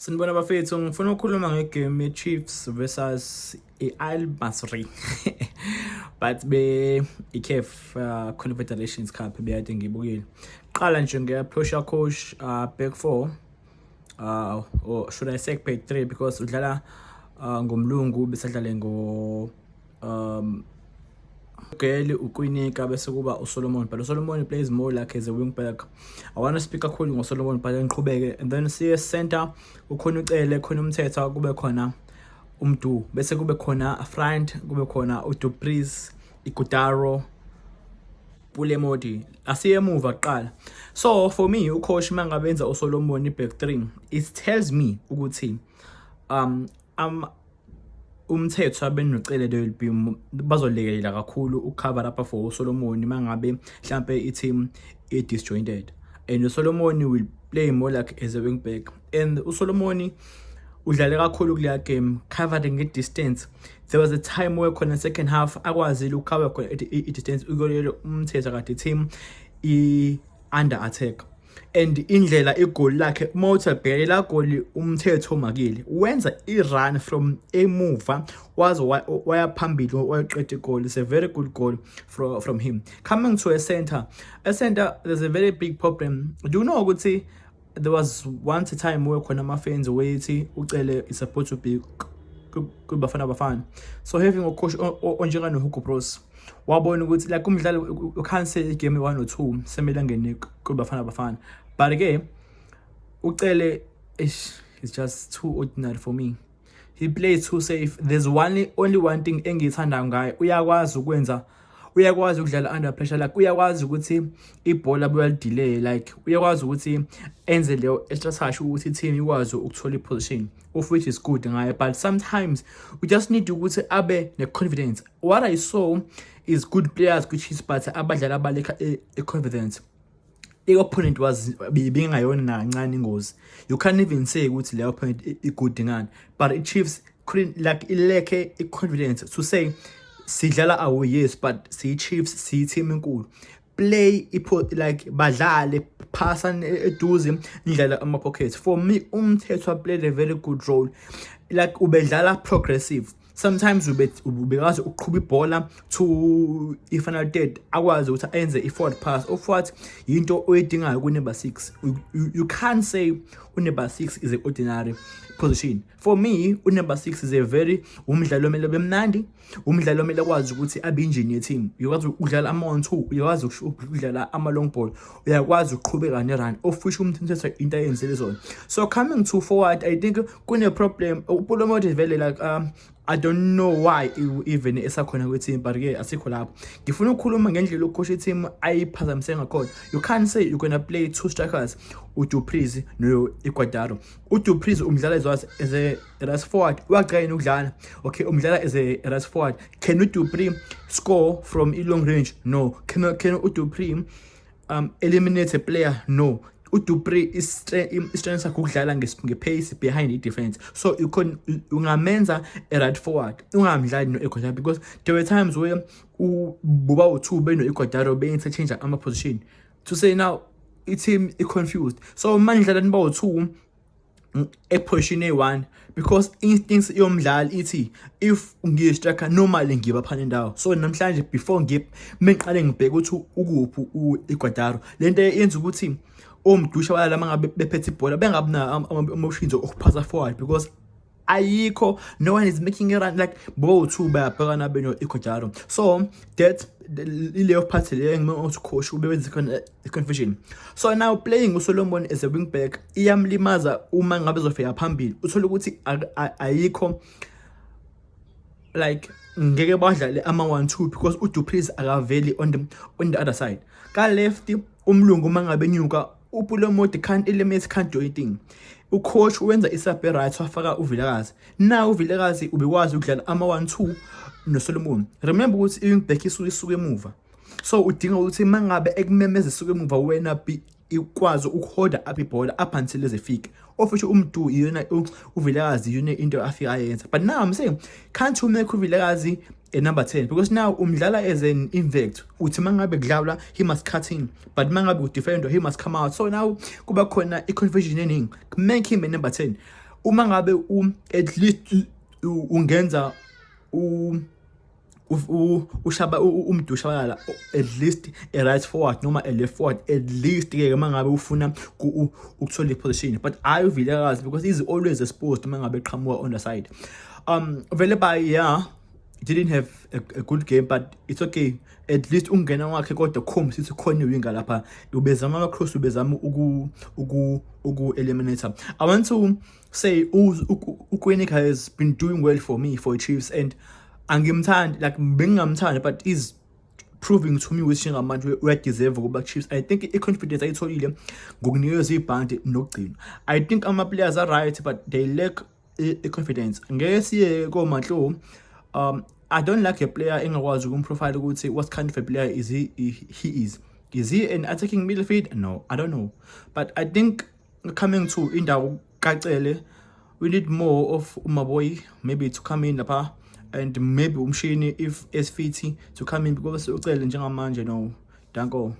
Sanibona bafethu, ngifuna ukukhuluma ngegame ye-Chiefs versus i-Al Masry. But be i-CAF Confederations Cup beyade ngibukile. Qala nje ngiyaphusha coach back four, or should I say back three, because udlala ngomlungu besadlale ngo Geli uKwinika bese kuba uSolomon, but uSolomon plays more like as a wing back. I want to speak kakhulu ngoSolomon, but ngiqhubeke and then siye center. Ukhona uCele, khona uMthethwa, kube khona uMdu, bese kube khona front, kube khona uDu Preez, Ighodaro, Pule Mmodi. Asiye emuva kuqala. So for me, ucoach mangabe enza uSolomon i-back 3, it tells me ukuthi uMthethwa benoCele they will be bazolekelela kakhulu ukucover lapha for uSolomon mangabe mhlambe i-team i-disjointed, and uSolomon will play more like as a wing back. And uSolomon udlale kakhulu kuleya game, covering i-distance. There was a time where khona second half akwazile ukucover khona i-distance ukulelo uMthethwa kade team i-under attack. And indlela igoli lakhe, uma uthi abheke la goli, uMthethwa omakile wenza i-run from emuva waze waya phambili wayoqeda igoli. It's a very good goal from him. Coming to a center, there's a very big problem. Do you know ukuthi there was once a time where khona ama-fans wethi uCele is supposed to be kuBafana Bafana? So having a coach onjengano-Hugo Broos wabona ukuthi like umdlalo you can't say igame 1 or 2 semele angene kuBafana Bafana, but ke uCele, ish, is just too ordinary for me. He plays too safe. There's one only one thing engiyithandayo ngaye: uyakwazi ukwenza, uyakwazi ukudlala under pressure. Like uyakwazi ukuthi ibhola buyalidelay, like uyakwazi ukuthi enze leyo extra touch ukuthi i-team ikwazi ukuthola i-position, of which is good ngaye. But sometimes we just need ukuthi abe ne-confidence. What I saw is good players kwi-Chiefs, but abadlali abalekha i-confidence. I-opponent was ibingayona nakancane ingozi. You can't even say ukuthi le opponent i-good ngani, but i-Chiefs couldn't, like, ileke i-confidence to say sidlala away, yes, but siyi-Chiefs, siyi-team enkulu. Play ipho like badlale phasa eduze indlela ama-pockets. For me, uMthethwa played a very good role. Like ubedlala progressive. Sometimes ube ubekazi ukuqhuba ibhola to i-final third, akwazi ukuthi enze i-forward pass, of what into oyidingayo ku-number 6. You can't say u-number 6 is an ordinary position. For me, u-number 6 is a very umdlalo omele bemnandi, umdlalo omele akwazi ukuthi abe injini ye-team. Uyakwazi ukudlala ama-1-2, uyakwazi ukudlala ama-long ball, uyakwazi ukuqhubeka ne-run, of which uMthethwa into ayenzele zona. So coming to forward, I think kune-problem. uPule Mmodi vele, like, I don't know why even esakhona kwi-team, but ke asikho lapho. Ngifuna ukukhuluma ngendlela ucoach i-team ayiphazamise ngakhona. You can't say you're gonna play two strikers, uDu Preez no-Ighodaro. uDu Preez umdlala as a right forward. Uyaqala yini ukudlala? Okay, umdlala as a right forward. Can uDu Preez score from i-long range? No. Can uDu Preez eliminate a player? No. uDu Preez i-strength sakhe ukudlala nge-pace behind i-defense, so you can ungamenza a right forward, ungamdlali no-Ighodaro, because there were times where buba u-two beno-Ighodaro be-interchange ama-position to say now i-team i-confused. So manje dlalani bawu-two eposition eyi-one, because instincts yomdlali ithi if ngiyi-striker, normally ngiba phana indawo. So namhlanje before mengiqale ngibheke ukuthi ukuphi u-Ighodaro, lento yenza ukuthi oMdu, Shabalala mangabe bephethe ibhola bengabi na ama-options okuphasa forward, because ayikho, no one is making a run. Like bo-two bayabhekana beno-Ighodaro. So that ileyo part leyo engibona ukuthi coach ube wenza khona i-confusion. So now playing uSolomon as a wing back iyamlimaza. Uma ngabe ezofika phambili, uthola ukuthi ayikho, like ngeke badlale ama-1-2 because uDu Preez akaveli on the other side ka left. Umlungu uma ngabe enyuka, uPule Mmodi can't eliminate, can't do anything. Ucoach wenza isub right, wafaka uVilakazi. Now uVilakazi ubekwazi ukudlala ama-1-2 noSolomon. Remember ukuthi i-wing back isuke isuke emuva, so udinga ukuthi mangabe ekumemeza isuke emuva, wena be ikwazi ukuholda up ibhola up until ezifike, of which uMdu iyona, uVilakazi iyona into afika ayenza. But now I'm saying, can't you make uVilakazi a number 10? Because now umdlala as an invert, uthi mangabe kudlalwa he must cut in, but mangabe udefender he must come out. So now kuba khona i-confusion eningi. Make him a number 10. Uma ngabe u at least ungenza u ushaba uMdu Shabalala at least a right forward noma a left forward at least ke mangabe ufuna ukuthola i-position, but hayi uVilakazi, because he's always exposed uma ngabe eqhamuka on the side. Velebayi, yeah, didn't have a good game, but it's okay. At least ungena kwakhe kodwa khombisa ukuthi khona iwinga lapha, ubezama ama-cross, ubezama uku eliminate. I want to say uKwinika has been doing well for me for Chiefs, and angimthandi, like bengingamthandi, but is proving to me ukuthi njengamanje uyadeserve ukuba Chiefs. I think i-confidence ayitholile ngokunikezwa ibhandi nokugcina. I think ama-players are right, but they lack i-confidence. Ngeke siye koMahlo. I don't like a player engakwazi ukumprofile ukuthi what kind of a player is he. He is he an attacking midfield? No, I don't know. But I think coming to indawo kaCele, we need more of uMaboy maybe to come in lapha, and maybe uMshini if is fit to come in, because uCele njengamanje, no, danko.